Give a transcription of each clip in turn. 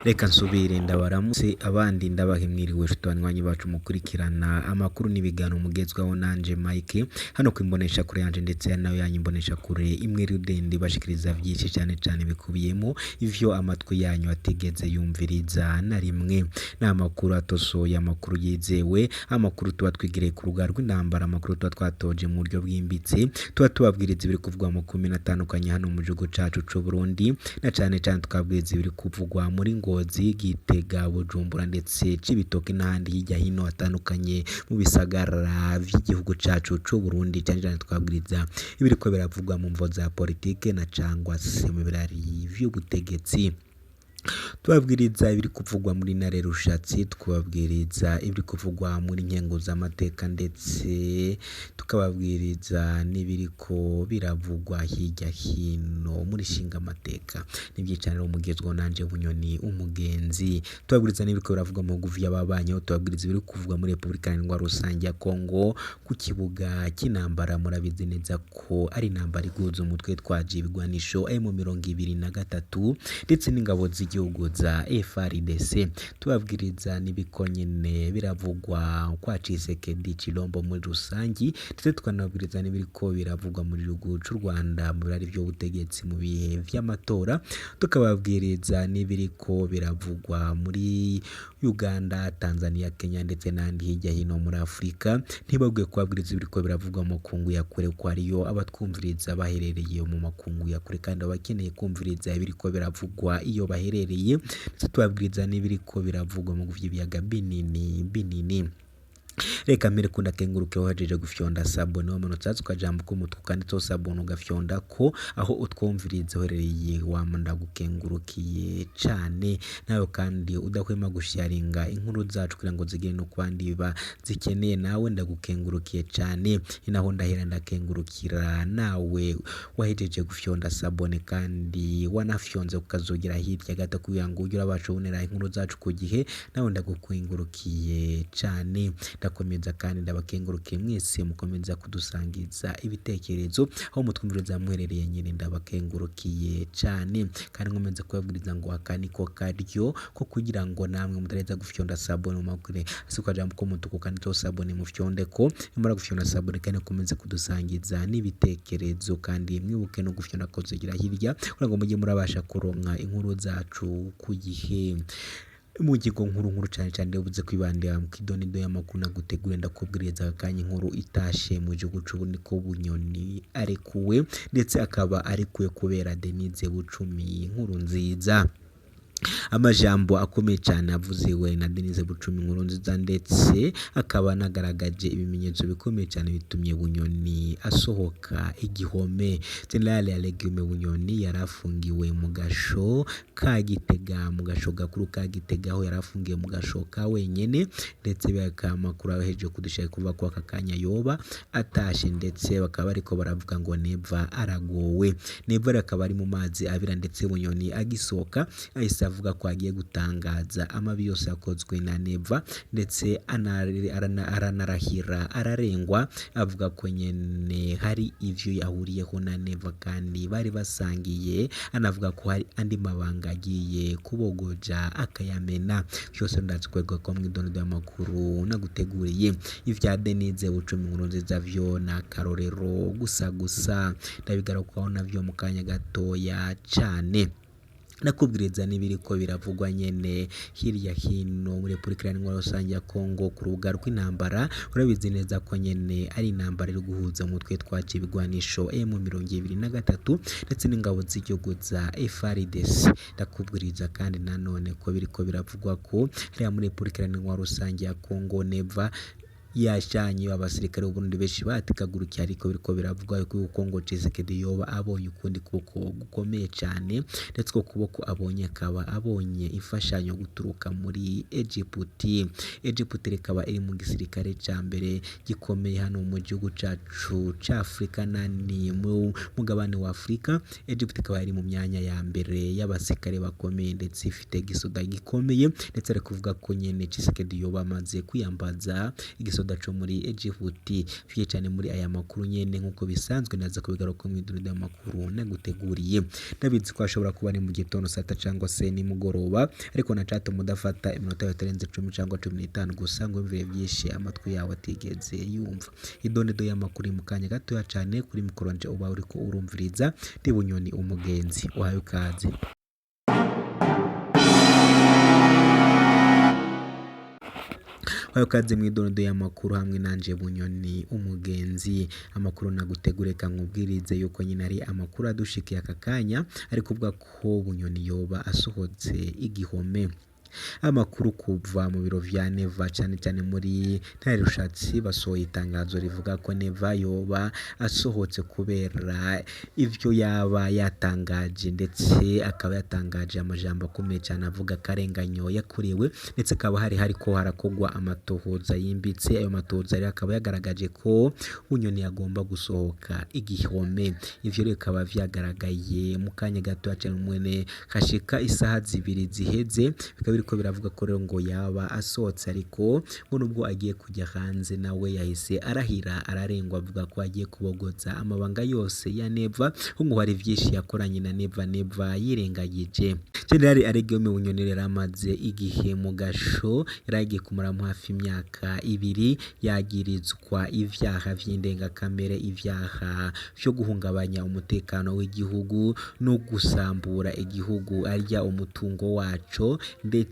Reka nsubire ndabaramutse abandi ndabahe mwiriwe nshuti banywanyi bacu mukurikirana amakuru n'ibiganiro mugezwaho nanje Mike hano kwimbonesha kure yanje ndetse nayo yanyu imbonesha kure imwe rudende bashikiriza vyinshi cane cane bikubiyemo ivyo amatwi yanyu atigeze yumviriza na rimwe. Ni amakuru atosoye, amakuru yizewe, amakuru tuba twigiriye ku rubuga rw'intambara, amakuru tuba twatoje mu buryo bwimbitse, tuba tubabwiriza ibiri kuvugwa mu komine atandukanye hano mu gihugu cacu c'u Burundi, na cane cane tukabwiriza ibiri kuvugwa muri Ngozi, Gitega, Bujumbura ndetse Cibitoke n'ahandi hirya hino hatandukanye mu bisagara vy'igihugu cacu c'u Burundi, cane cane tukabwiriza ibiriko biravugwa mu mvo za politike na cangwa se mu birari vy'ubutegetsi. Tubabwiriza ibiri kuvugwa muri Ntare Rushatsi, tukababwiriza ibiri kuvugwa muri Nkenguzamateka ndetse tukababwiriza n'ibiriko biravugwa hirya hino muri Nshingamateka. Nivyicaniro mugezweho nanje Bunyoni umugenzi. Tubabwiriza n'ibiriko biravugwa mu bihugu vy'ababanyi, aho tubabwiriza ibiri kuvugwa muri Repubulika Iharanira Rusangi ya Kongo ku kibuga c'intambara. Murabizi neza ko ari intambara iguza umutwe twaje ibigwanisho M23 ndetse n'ingabo z'igihugu za FARDC. Tubabwiriza n'ibiko nyene biravugwa kwa Tshisekedi Tshilombo muri rusangi, ndetse tukanababwiriza n'ibiriko biravugwa mu gihugu c'u Rwanda mu birari vy'ubutegetsi mu bihe vy'amatora, tukababwiriza n'ibiriko biravugwa muri Uganda, Tanzania, Kenya ndetse n'ahandi hirya hino muri Afurika. Ntibabwiye kubabwiriza ibiriko biravugwa mu makungu ya kure ko hariyo abatwumviriza baherereye mu makungu ya kure kandi abakeneye kumviriza ibiriko biravugwa iyo baherereye, ndetse tubabwiriza n'ibiriko biravugwa mu bihugu vy'ibiyaga binini binini. Reka mbere ko ndakenguruke wahejeje gufyonda sabone, wamanutse hasi ukajambo k'umutuku kanditseho sabone ugafyondako, aho utwumviriza uherereye wama ndagukengurukiye cane. Nawe kandi udahwema gusharinga inkuru zacu kugira ngo zigere no ku bandi bazikeneye, nawe ndagukengurukiye cane. Ni naho ndahera ndakengurukira nawe wahejeje gufyonda sabone kandi wanafyonze ukazogera hirya gato kugira ngo ujye urabasha kubonera inkuru zacu ku gihe, nawe ndagukengurukiye cane. Ndakomeza kandi ndabakengurukiye mwese mukomeza kudusangiza ibitekerezo aho mutwumviriza muherereye nyene, ndabakengurukiye cane. Kandi nkomeza kubabwiriza ngo aka niko karyo ko kugira ngo namwe mutareza gufyonda sabone mumakure hasi ku kajambo k'umutuku kanditseho sabone mufyondeko, nimara gufyonda sabone kandi mukomeze kudusangiza n'ibitekerezo, kandi mwibuke no gufyonda akazogera hirya kugira ngo mujye murabasha kuronka inkuru zacu ku gihe. Mu ngingo nkuru nkuru cane cane ubuze kwibandira mu kidonido y'amakuru naguteguriye, ndakubwiriza akanya inkuru itashe mu gihugu c'Uburundi ko Bunyoni arekuwe, ndetse akaba arekuwe kubera Denise Bucumi inkuru nziza. Amajambo akomeye cane avuziwe na Denise Bucumi inkuru nziza, ndetse akaba anagaragaje ibimenyetso bikomeye cane bitumye Bunyoni asohoka igihome. General Alegime Bunyoni yarafungiwe mu gasho ka Gitega, mu gasho gakuru ka Gitega, aho yarafungiwe mu gasho ka wenyene, ndetse bakaba amakuru ahejeje kudushika kuva ko aka kanya yoba atashe, ndetse bakaba bariko baravuga ngo Neva aragowe. Neva rero akaba ari mu mazi abira, ndetse Bunyoni agisohoka ahise avuga ko agiye gutangaza amabi yose yakozwe na Neva, ndetse aranarahira ararengwa avuga ko nyene hari ivyo yahuriyeho na Neva kandi bari basangiye, anavuga ko hari andi mabanga agiye kubogoja akayamena. Vyose ndazikwega ko mw'idonido y'amakuru naguteguriye. Ivya Denise Bucumi inkuru nziza vyo ni akarorero gusa gusa, ndabigarukaho navyo mu kanya gatoya cane. Nakubwiriza n'ibiriko biravugwa nyene hirya hino muri Repubulika Iharanira Rusangi ya Kongo ku rubuga rw'intambara. Urabizi neza ko nyene ari intambara iri guhuza umutwe twaje ibigwanisho M23 ndetse n'ingabo z'igihugu za FARDC. Ndakubwiriza kandi nanone ko biriko biravugwa ko hariya muri Repubulika Iharanira Rusangi ya Kongo Neva yashanye abasirikare b'Uburundi benshi batikagurukiye, ariko biriko biravugwa yuko ngo Tshisekedi yoba abonye ukundi kuboko gukomeye cane, ndetse uko kuboko abonye akaba abonye imfashanyo guturuka muri Egiputi. Egiputi rikaba iri mu gisirikare ca mbere gikomeye hano mu gihugu cacu c'Afrika nani mu mugabane wa Afurika. Egiputi ikaba iri mu myanya ya mbere y'abasirikare bakomeye, ndetse ifite igisoda gikomeye, ndetse ari kuvuga ko nyene Tshisekedi yoba amaze kwiyambaza igisoda gisoda co muri Egiputi. Vyinshi cane muri aya makuru nyene nk'uko bisanzwe naza kubigaruka mw'idonido y'amakuru naguteguriye. Ndabizi ko hashobora kuba ari mu gitondo, sata cangwa se nimugoroba, ariko nacatuma udafata iminota itarenze 10 cangwa 15 gusa ngo wumvire vyinshi amatwi yawe atigeze yumva. Idonido y'amakuru mu kanya gatoya cane kuri mikoro nje uba uriko urumviriza ndi Bunyoni umugenzi uhaye ikaze. Uhaye ikaze mw'idonido y'amakuru hamwe nanje Bunyoni umugenzi. Amakuru naguteguriye reka nkubwirize yuko nyine ari amakuru adushikiye aka kanya, ariko kuvuga ko Bunyoni yoba asohotse igihome. Amakuru kuva mu biro vya Neva cane cane muri ntare rushatsi basohoye itangazo rivuga ko Neva yoba asohotse kubera ivyo yaba yatangaje, ndetse akaba yatangaje amajambo akomeye cane avuga akarenganyo yakorewe, ndetse akaba hari hariko harakogwa amatohoza yimbitse. Ayo matohoza rero akaba yagaragaje ko Bunyoni agomba gusohoka igihome. Ivyo rero bikaba vyagaragaye mu kanya gato cane mwene hashika isaha 2 ziheze, bikaba biriko biravuga ko rero ngo yaba asohotse, ariko ngo nubwo agiye kujya hanze nawe yahise arahira ararengwa avuga ko agiye kubogoza amabanga yose ya Neva, ko ngo hari vyinshi yakoranye na Neva, Neva yirengagije. General Aregiyome Bunyoni rero amaze igihe mu gasho, yari agiye kumaramo hafi imyaka 2, yagirizwa ivyaha vy'indengakamere, ivyaha vyo guhungabanya umutekano w'igihugu no gusambura igihugu arya umutungo waco, ndetse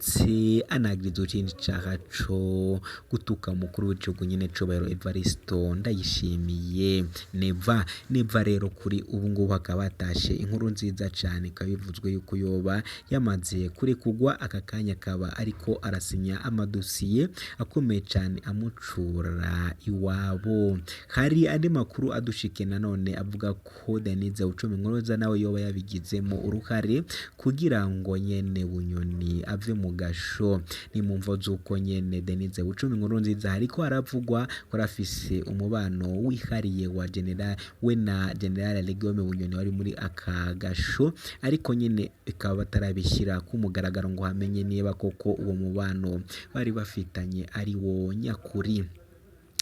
anagirizwa ikindi caha co gutuka umukuru w'igihugu nyene Cubahiro Evaristo Ndayishimiye Neva. Neva rero kuri ubu ngubu hakaba hatashe inkuru nziza cane, ikaba bivuzwe yuko yoba yamaze kurekurwa aka kanya, akaba ariko arasinya amadosiye akomeye cane amucura iwabo. Hari andi makuru adushikiye nanone avuga ko Denise Bucumi Nkuruza nawe yoba yabigizemo uruhare kugira ngo nyene Bunyoni ave mu gasho. Ni mu mvo z'uko nyene Denise Bucumi Nkurunziza hariko haravugwa ko arafise umubano wihariye wa General we na General Aregiyome Bunyoni wari muri aka gasho, ariko nyene bikaba batarabishyira ku mugaragaro ngo hamenye niba koko uwo mubano bari bafitanye ari wo nyakuri.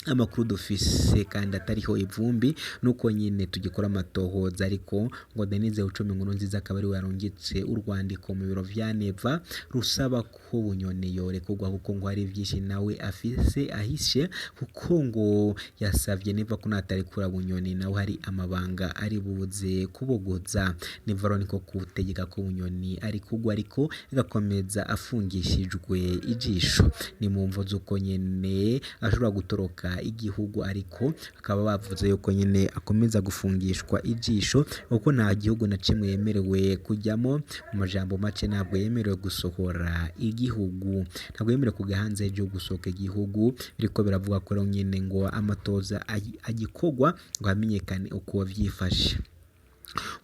Amakuru dufise kandi atariho ivumbi nuko nyine tugikora amatohoza, ariko ngo Denise Bucumi Nkurunziza akaba ariwe yarungitse urwandiko mu biro vya Neva rusaba ko Bunyoni yorekurwa, kuko ngo hari vyinshi nawe afise ahishe, kuko ngo yasavye Neva ko natarekura Bunyoni nawe hari amabanga ari buze kubogoza. Neva rero niko kutegeka ko Bunyoni arekurwa, ariko agakomeza afungishijwe ijisho. Ni mu mvo z'uko nyene ashobora gutoroka igihugu, ariko akaba bavuze yuko nyene akomeza gufungishwa ijisho kuko nta gihugu na kimwe yemerewe kujyamo. Mu majambo make ntabwo yemerewe gusohora igihugu, ntabwo yemerewe kujya hanze y'igihugu, gusohoka igihugu. Biriko biravuga ko rero nyene ngo amatoza agikogwa ngo hamenyekane uko vyifashe.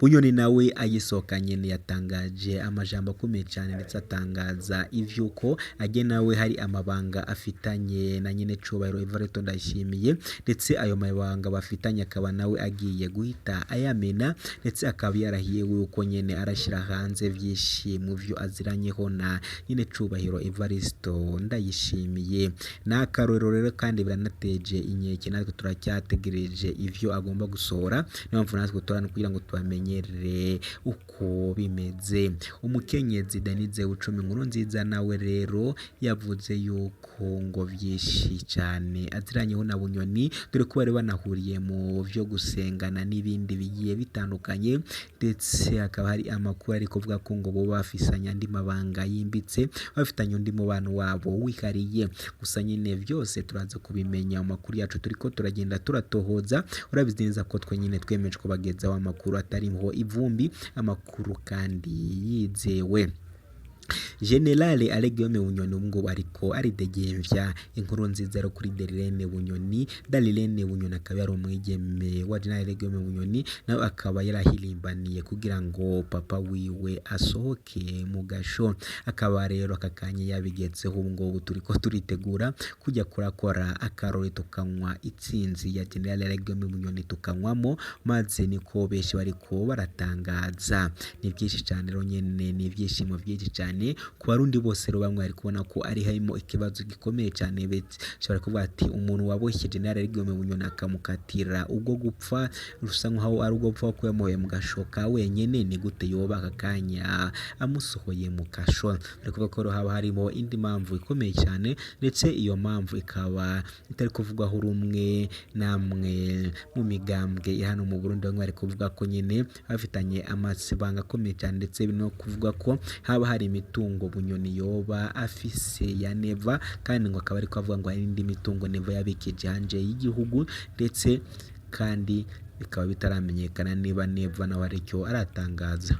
Bunyoni nawe agisohoka nyene yatangaje amajambo akomeye cane, ndetse atangaza ivyuko aje nawe hari amabanga afitanye na nyene Cubahiro Evaristo Ndayishimiye, ndetse ayo mabanga bafitanye akaba nawe agiye guhita ayamena, ndetse akaba yarahiye yuko nyene arashira hanze vyinshi mu vyo aziranyeho na nyene Cubahiro Evaristo Ndayishimiye. N'akarorero rero kandi biranateje inkeke, natwe turacyategereje ivyo agomba gusohora, niyo mpamvu natwe turana kugira ngo tubamenyere uko bimeze. Umukenyezi Denise Bucumi Nkurunziza nawe rero yavuze yuko ngo vyinshi cane aziranyeho na Bunyoni, dore ko bari banahuriye mu vyo gusengana n'ibindi bigiye bitandukanye, ndetse hakaba hari amakuru ariko avuga ko ngo boba bafisanye andi mabanga yimbitse, bafitanye undi mubano wabo wihariye. Gusa nyine vyose turaza kubimenya mu makuru yacu turiko turagenda turatohoza. Urabizi neza ko twe nyine twemeje kubagezaho amakuru atariho ivumbi, amakuru kandi yizewe. General Aregiyome Bunyoni ubu ngubu ariko aridegemvya. Inkuru nziza rero kuri Darirene Bunyoni. Darirene Bunyoni akaba yari umwigeme wa General Aregiyome Bunyoni, nawe akaba yarahirimbaniye kugira ngo papa wiwe asohoke mu gasho, akaba rero aka kanya yabigetseho. Ubu ngubu turiko turitegura kujya kurakora akarori tukanywa itsinzi ya General Aregiyome Bunyoni tukanywamo, maze niko benshi bariko baratangaza. Ni byinshi cyane rero nyene, ni ibyishimo byinshi cyane. cyane ku Barundi bose. Rero bamwe bari kubona ko ari harimo ikibazo gikomeye cyane, bashobora kuvuga ati umuntu waboshye General Guillaume Bunyoni akamukatira ubwo gupfa, rusa nkaho ari ubwo gupfa kuko yamuhoye mu gashoka wenyene, ni gute yoba aka kanya amusohoye mu kasho? Bari kuvuga ko haba harimo indi mpamvu ikomeye cyane, ndetse iyo mpamvu ikaba itari kuvugwaho rumwe namwe mu migambwe ya hano mu Burundi. Bamwe bari kuvuga ko nyene bafitanye amasibanga akomeye cyane, ndetse no kuvuga ko haba hari imitungo Bunyoni yoba afise ya Neva, kandi ngo akaba ariko avuga ngo hari indi mitungo Neva yabikije hanze y'igihugu, ndetse kandi bikaba bitaramenyekana niba Neva nawe aricyo aratangaza.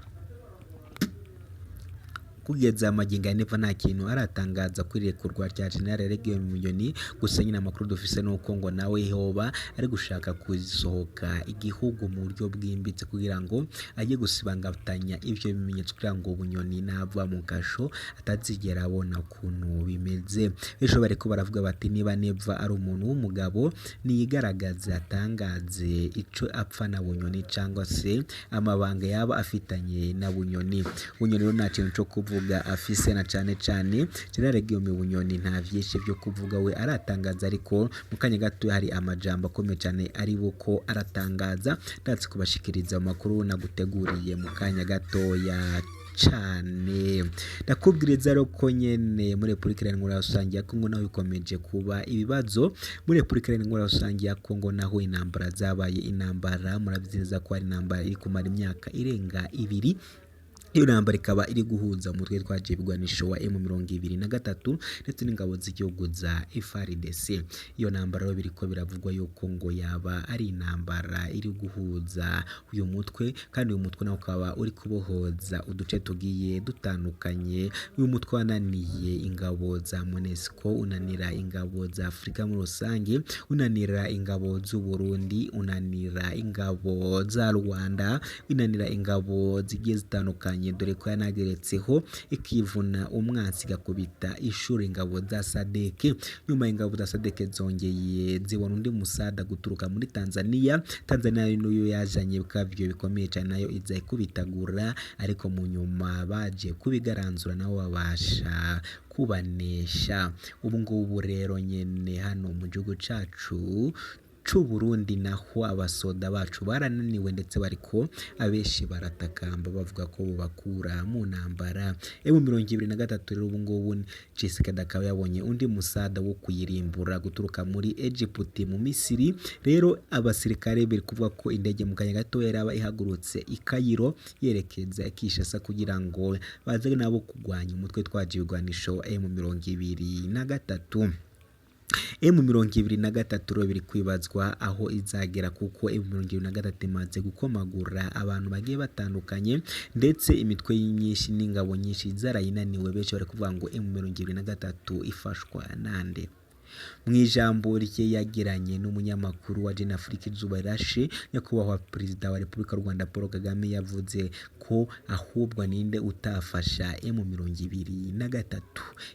Kugeza amagingo ya Neva nta kintu aratangaza kuri irekurwa rya General Guillaume Bunyoni. Gusa nyine amakuru dufise nuko ngo nawe hoba ari gushaka kusohoka igihugu mu buryo bwimbitse kugira ngo ajye gusibangatanya ivyo bimenyetso, kugira ngo Bunyoni nava mu kasho atazigera abona ukuntu bimeze. Ejo bariko baravuga bati niba Neva ari umuntu w'umugabo, niyigaragaze atangaze ico apfa na Bunyoni cyangwa se amabanga yaba afitanye na Bunyoni. Bunyoni rero nta kintu co kuvuga afise, na cane cane General Guillaume Bunyoni nta vyinshi vyo kuvuga we aratangaza, ariko mu kanya gato hari amajambo akomeye cyane ari buko aratangaza. Ndatse kubashikiriza amakuru naguteguriye mu kanya gatoya cane. Ndakubwiriza rero ko nyene muri Repubulika Iharanira Rusange ya Kongo naho bikomeje kuba ibibazo. Muri Repubulika Iharanira Rusange ya Kongo naho intambara zabaye intambara, murabizi neza ko ari intambara iri kumara imyaka irenga 2. Iyo ntambara ikaba iri guhuza umutwe twaje ibigwanisho wa M23 ndetse n'ingabo z'igihugu za FARDC. Iyo ntambara rero biriko biravugwa yuko ngo yaba ari intambara iri guhuza uyu mutwe, kandi uyu mutwe nawo ukaba uri kubohoza uduce tugiye dutandukanye. Uyu mutwe wananiye ingabo za MONUSCO, unanira ingabo za Afurika muri rusange, unanira ingabo z'u Burundi, unanira ingabo za Rwanda, unanira ingabo zigiye zitandukanye, dore ko yanageretseho ikivuna umwansi igakubita ishuri ingabo za SADC. Nyuma ingabo za SADC zongeye zibona undi musada guturuka muri Tanzania. Tanzania niyo yazanye bikavyo bikomeye cyane, nayo iza ikubitagura, ariko mu nyuma baje kubigaranzura nabo babasha kubanesha. Ubu ngubu rero nyene hano mu gihugu cacu c'u Burundi naho abasoda bacu barananiwe, ndetse bariko abenshi baratakamba bavuga ko bubakura mu ntambara. M23 rero ubu ngubu Tshisekedi akaba yabonye undi musada wo kuyirimbura guturuka muri Egypt, mu Misiri. Rero abasirikare biri kuvuga ko indege mu kanya gato yaraba ihagurutse i Cairo yerekeza i Kinshasa kugira ngo baze nabo kugwanya umutwe twaje ibigwanisho M23. M23 rero biri kwibazwa aho izagera, kuko M23 imaze gukomagura abantu bagiye batandukanye, ndetse imitwe myinshi n'ingabo nyinshi zarayinaniwe. Benshi bari kuvuga ngo M23 ifashwa nande? Mu ijambo rye yagiranye n'umunyamakuru wa Jeune Afrique Izuba Rirashe, nyakubahwa Perezida wa Repubulika y'u Rwanda Paul Kagame yavuze ko ahubwo ninde utafasha M23.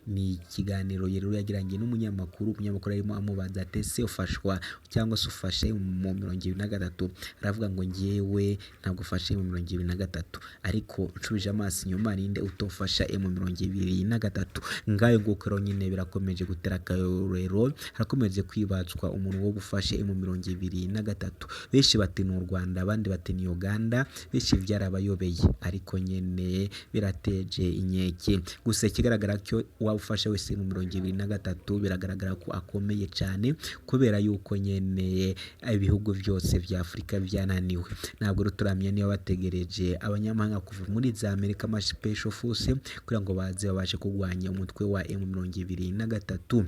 Ni ikiganiro rero yagiranye n'umunyamakuru, umunyamakuru arimo amubaza ati ese ufashwa cyangwa se ufasha M23? Aravuga ngo njyewe ntabwo ufasha M23, ariko nshubije amaso inyuma ninde utofasha M23? Ngayo nguko rero nyine birakomeje gutera akarorero, harakomeje kwibazwa umuntu wo gufasha M23. Benshi bati ni u Rwanda, abandi bati ni Uganda, benshi byarabayobeye, ariko nyene birateje inkeke. Gusa ikigaragara cyo uwafasha wese M23 biragaragara ko akomeye cyane, kubera yuko nyene ibihugu byose vya Afurika byananiwe. Ntabwo rero turamenya niba bategereje abanyamahanga kuva muri za Amerika ama special force kugira ngo baze babashe kurwanya umutwe wa M23.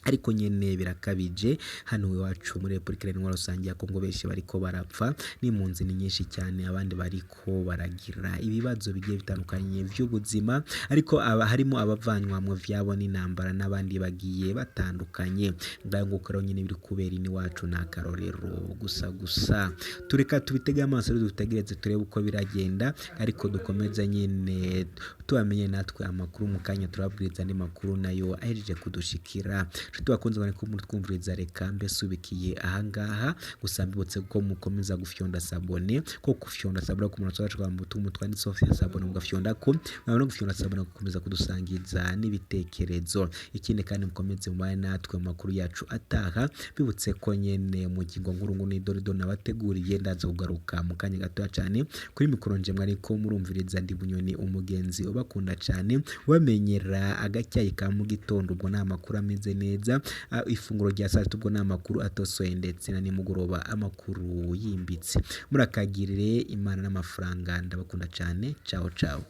Ariko nyene birakabije hano iwacu muri Repubulika Iharanira Rusange ya Kongo, benshi bariko barapfa n'impunzi ni nyinshi cyane, abandi bariko baragira ibibazo bigiye bitandukanye by'ubuzima, ariko harimo abavanywa mu vyabo n'intambara n'abandi bagiye batandukanye. Ngayo nguko rero nyene biri kubera iwacu ni akarorero gusa gusa. Tureka tubitege amaso rero, dutegereze turebe uko biragenda, ariko dukomeze nyene tubamenye natwe amakuru mu kanya, turababwiriza andi makuru nayo ahejeje kudushikira. Nshuti bakunzi bariko mutwumviriza, reka mbe subikiye ahangaha. Gusa mbibutse ko mukomeza gufyonda s'abonner, ko gufyonda s'abonner ku munota wacu wa mutumu twanditseho s'abonner, mugafyonda ko mwabona gufyonda s'abonner, gukomeza kudusangiza n'ibitekerezo. Ikindi kandi, mukomeze mubane natwe mu makuru yacu ataha. Bibutse ko nyene mu ngingo nkuru ngo n'idorido nabateguriye, ndaza kugaruka mu kanya gatoya cyane. Kuri mikoro nje mwariko murumviriza ndi Bunyoni, umugenzi ubakunda cyane, ubamenyera agacyayi ka mu gitondo, ubwo ni amakuru ameze neza, ifunguro rya saa sita, ubwo ni amakuru atosoye, ndetse na nimugoroba amakuru yimbitse. Murakagirire Imana n'amafaranga, ndabakunda cyane. Ciao ciao.